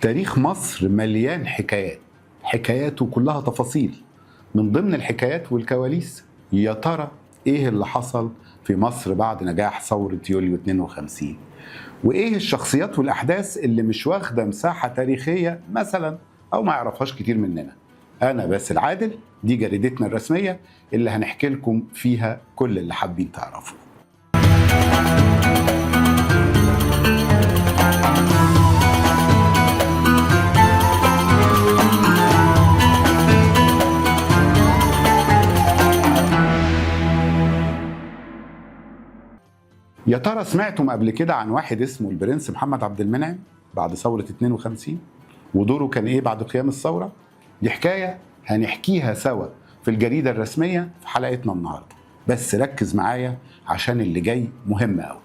تاريخ مصر مليان حكايات، حكاياته كلها تفاصيل. من ضمن الحكايات والكواليس، يا ترى ايه اللي حصل في مصر بعد نجاح ثورة يوليو 52؟ وايه الشخصيات والاحداث اللي مش واخده مساحة تاريخية مثلا او ما يعرفهاش كتير مننا؟ انا باسل عادل، دي جريدتنا الرسمية اللي هنحكي لكم فيها كل اللي حابين تعرفوه. يا ترى سمعتم قبل كده عن واحد اسمه البرنس محمد عبد المنعم بعد ثورة 52؟ ودوره كان ايه بعد قيام الثورة؟ دي حكاية هنحكيها سوا في الجريدة الرسمية في حلقتنا النهاردة، بس ركز معايا عشان اللي جاي مهم قوي.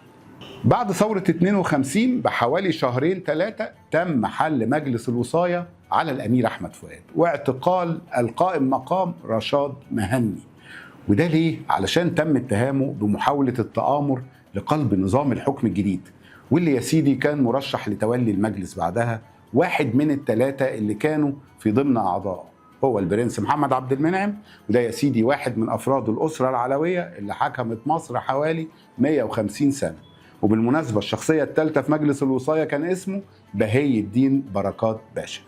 بعد ثورة 52 بحوالي شهرين ثلاثة تم حل مجلس الوصاية على الأمير أحمد فؤاد واعتقال القائم مقام رشاد مهني. وده ليه؟ علشان تم اتهامه بمحاولة التآمر لقلب نظام الحكم الجديد، واللي يا سيدي كان مرشح لتولي المجلس بعدها واحد من الثلاثة اللي كانوا في ضمن أعضائه هو البرنس محمد عبد المنعم، وده يا سيدي واحد من أفراد الأسرة العلوية اللي حكمت مصر حوالي 150 سنة. وبالمناسبة الشخصية الثالثة في مجلس الوصاية كان اسمه بهي الدين بركات باشا.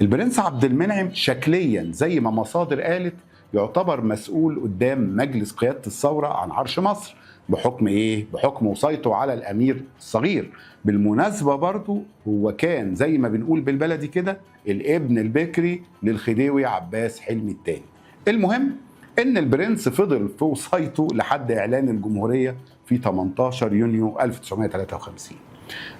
البرنس عبد المنعم شكليا زي ما مصادر قالت يعتبر مسؤول قدام مجلس قيادة الثورة عن عرش مصر بحكم ايه؟ بحكم وصايته على الامير الصغير. بالمناسبة برضو هو كان زي ما بنقول بالبلدي كده الابن البكري للخديوي عباس حلمي الثاني. المهم ان البرنس فضل في وصايته لحد اعلان الجمهورية في 18 يونيو 1953.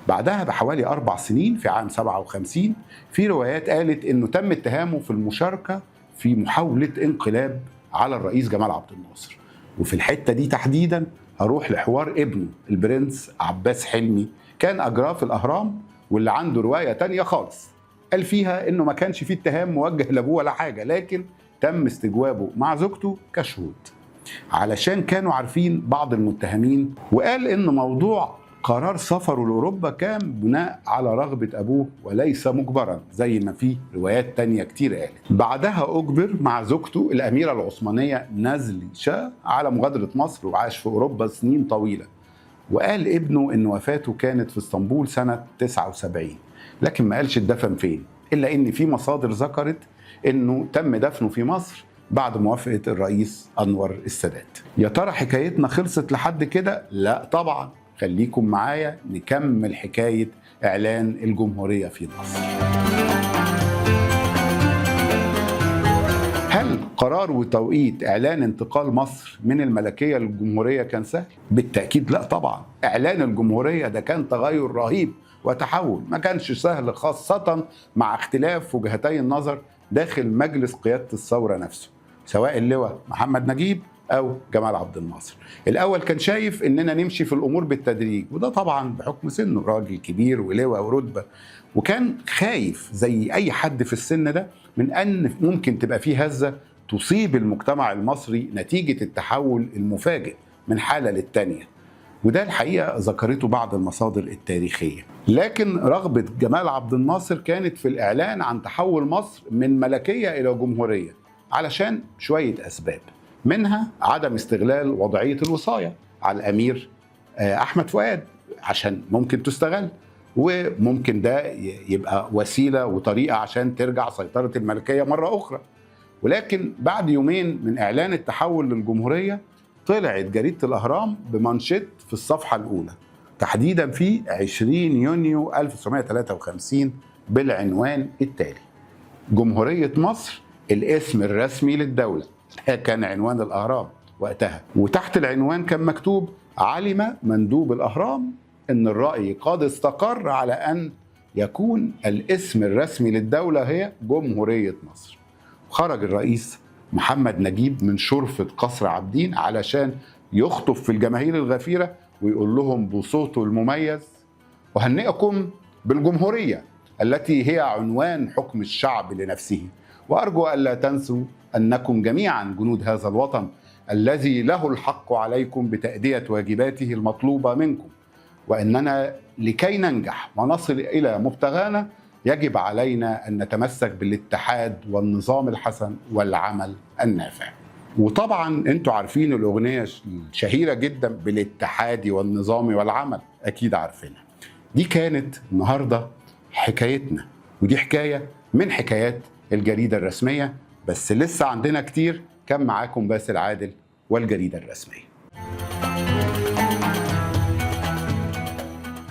بعدها بحوالي 4 سنين في عام 57 في روايات قالت انه تم اتهامه في المشاركة في محاولة انقلاب على الرئيس جمال عبد الناصر. وفي الحتة دي تحديدا هروح لحوار ابنه البرنس عباس حلمي، كان أجراه في الأهرام، واللي عنده رواية تانية خالص قال فيها إنه ما كانش فيه اتهام موجه لأبوه ولا حاجة، لكن تم استجوابه مع زوجته كشهود علشان كانوا عارفين بعض المتهمين. وقال إن موضوع قرار سفره لأوروبا كان بناء على رغبة أبوه وليس مجبرا زي ما في روايات تانية كتير قالت. بعدها أجبر مع زوجته الأميرة العثمانية نازلي شاه على مغادرة مصر وعاش في أوروبا سنين طويلة. وقال ابنه إن وفاته كانت في اسطنبول سنة 79، لكن ما قالش اتدفن فين، إلا إن في مصادر ذكرت إنه تم دفنه في مصر بعد موافقة الرئيس أنور السادات. يا ترى حكايتنا خلصت لحد كده؟ لا طبعا، خليكم معايا نكمل حكاية إعلان الجمهورية في مصر. هل قرار وتوقيت إعلان انتقال مصر من الملكية للجمهورية كان سهل؟ بالتأكيد لا طبعا. إعلان الجمهورية ده كان تغير رهيب وتحول ما كانش سهل، خاصة مع اختلاف وجهتي النظر داخل مجلس قيادة الثورة نفسه، سواء اللواء محمد نجيب أو جمال عبد الناصر. الأول كان شايف إننا نمشي في الأمور بالتدريج، وده طبعا بحكم سنه، راجل كبير ولواء ورتبة، وكان خايف زي أي حد في السن ده من أن ممكن تبقى فيه هزة تصيب المجتمع المصري نتيجة التحول المفاجئ من حالة للتانية، وده الحقيقة ذكرته بعض المصادر التاريخية. لكن رغبة جمال عبد الناصر كانت في الإعلان عن تحول مصر من ملكية إلى جمهورية علشان شوية أسباب، منها عدم استغلال وضعية الوصاية على الأمير أحمد فؤاد عشان ممكن تستغل، وممكن ده يبقى وسيلة وطريقة عشان ترجع سيطرة الملكية مرة أخرى. ولكن بعد يومين من إعلان التحول للجمهورية طلعت جريدة الأهرام بمانشيت في الصفحة الأولى تحديدا في 20 يونيو 1953 بالعنوان التالي: جمهورية مصر الاسم الرسمي للدولة. ده كان عنوان الأهرام وقتها. وتحت العنوان كان مكتوب: علم مندوب الأهرام أن الرأي قد استقر على أن يكون الاسم الرسمي للدولة هي جمهورية مصر. خرج الرئيس محمد نجيب من شرفة قصر عابدين علشان يخطب في الجماهير الغفيرة ويقول لهم بصوته المميز: أهنئكم بالجمهورية التي هي عنوان حكم الشعب لنفسه، وأرجو ألا تنسوا أنكم جميعا جنود هذا الوطن الذي له الحق عليكم بتأدية واجباته المطلوبة منكم، وأننا لكي ننجح ونصل إلى مبتغانا يجب علينا أن نتمسك بالاتحاد والنظام الحسن والعمل النافع. وطبعا انتوا عارفين الأغنية الشهيرة جدا بالاتحاد والنظام والعمل، أكيد عارفينها. دي كانت النهاردة حكايتنا، ودي حكاية من حكايات الجريدة الرسمية، بس لسه عندنا كتير. كان معاكم باسل عادل والجريدة الرسمية.